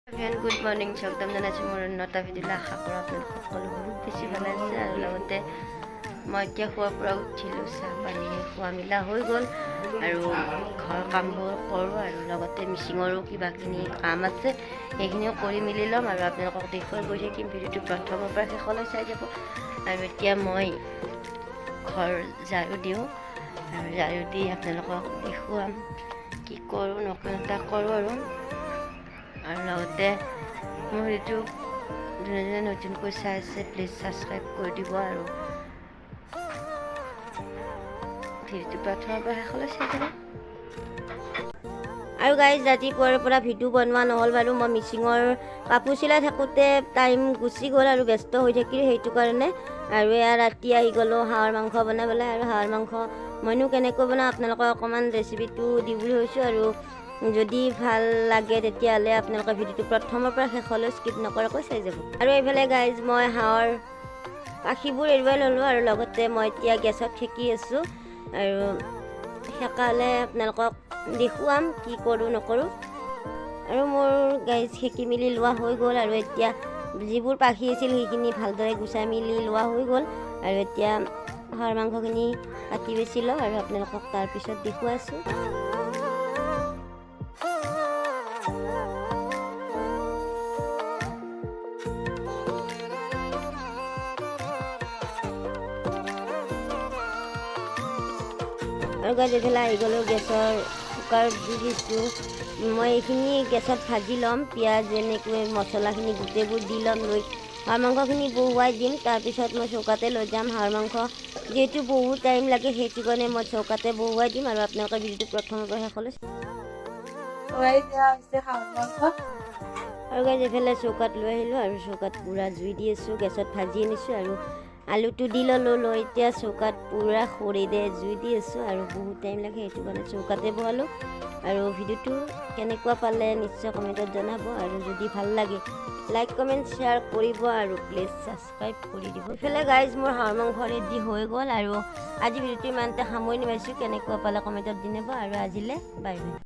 Good morning, স্বাগতম জনাইছোঁ মোৰ অন্য এটা ভিডিঅ'লৈ। আশা কৰোঁ আপোনালোক সকলো বহুত বেছি ভালে আছে। আৰু লগতে মই এতিয়া শোৱাৰ পৰা উঠিলোঁ, চাহ পানী খোৱা মেলা হৈ গ'ল আৰু ঘৰৰ কামবোৰ কৰোঁ আৰু লগতে মিচিঙৰো কিবাখিনি কাম আছে, সেইখিনিও কৰি মেলি ল'ম আৰু আপোনালোকক দেখুৱাই গৈ থাকিম। ভিডিঅ'টো প্ৰথমৰ পৰা শেষলৈ চাই যাব। আৰু এতিয়া মই ঘৰ ঝাৰু দিওঁ আৰু ঝাৰু দি আপোনালোকক দেখুৱাম কি কৰোঁ নকৰোঁ এটা কৰোঁ। আৰু আৰু লগতে মোৰ ভিডিঅ'টো যোনে যোনে নতুনকৈ চাই আছে, প্লিজ ছাবস্ক্ৰাইব কৰি দিব আৰু ভিডিঅ'টো প্ৰথমৰ পৰা শেষলৈ চাই যাব। আৰু গাইজ, ৰাতিপুৱাৰ পৰা ভিডিঅ' বনোৱা নহ'ল বাৰু। মই মিচিঙৰ কাপোৰ চিলাই থাকোঁতে টাইম গুচি গ'ল আৰু ব্যস্ত হৈ থাকিলোঁ, সেইটো কাৰণে। আৰু এয়া ৰাতি আহি গ'লোঁ হাঁহৰ মাংস বনাবলৈ। আৰু হাঁহৰ মাংস মইনো কেনেকৈ বনাওঁ, আপোনালোকক অকণমান ৰেচিপিটো দি বুলি ভাবিছোঁ। আৰু যদি ভাল লাগে, তেতিয়াহ'লে আপোনালোকে ভিডিঅ'টো প্ৰথমৰ পৰা শেষলৈ স্কিপ নকৰাকৈ চাই যাব। আৰু এইফালে গাইজ, মই হাঁহৰ পাখিবোৰ এৰুৱাই ল'লোঁ আৰু লগতে মই এতিয়া গেছত সেকি আছোঁ। আৰু সেকা হ'লে আপোনালোকক দেখুৱাম কি কৰোঁ নকৰোঁ। আৰু মোৰ গাইজ, সেকি মেলি লোৱা হৈ গ'ল আৰু এতিয়া যিবোৰ পাখি আছিল সেইখিনি ভালদৰে গুচাই মেলি লোৱা হৈ গ'ল। আৰু এতিয়া হাঁহৰ মাংসখিনি কাটি বেছি লওঁ আৰু আপোনালোকক তাৰপিছত দেখুৱাইছোঁ। আৰু গাইজ, এইফালে আহি গ'লোঁ, গেছৰ কুকাৰত দি দিছোঁ। মই এইখিনি গেছত ভাজি ল'ম। পিঁয়াজ এনেকৈ মছলাখিনি গোটেইবোৰ দি ল'ম, লৈ হাঁহৰ মাংসখিনি বহুৱাই দিম। তাৰপিছত মই চৌকাতে লৈ যাম। হাঁহৰ মাংস যিহেতু বহুত টাইম লাগে, সেইটো কাৰণে মই চৌকাতে বহুৱাই দিম। আৰু আপোনালোকে ভিডিঅ'টো প্ৰথমৰ পৰা শেষলৈ। আৰু গাইজ, এইফালে চৌকাত লৈ আহিলোঁ আৰু চৌকাত পূৰা জুই দি আছোঁ। গেছত ভাজি আনিছোঁ আৰু আলুটো দি ল'লোঁ, লৈ এতিয়া চৌকাত পূৰা খৰিৰে জুই দি আছোঁ। আৰু বহুত টাইম লাগে, সেইটো কাৰণে চৌকাতে বহালোঁ। আৰু ভিডিঅ'টো কেনেকুৱা পালে নিশ্চয় কমেণ্টত জনাব। আৰু যদি ভাল লাগে, লাইক কমেণ্ট শ্বেয়াৰ কৰিব আৰু প্লিজ ছাবস্ক্ৰাইব কৰি দিব। ইফালে গাইজ, মোৰ হাঁহৰ মাংস ৰেডি হৈ গ'ল আৰু আজি ভিডিঅ'টো ইমানতে সামৰণি মাৰিছোঁ। কেনেকুৱা পালে কমেণ্টত জনাব আৰু আজিলৈ বাই বাই।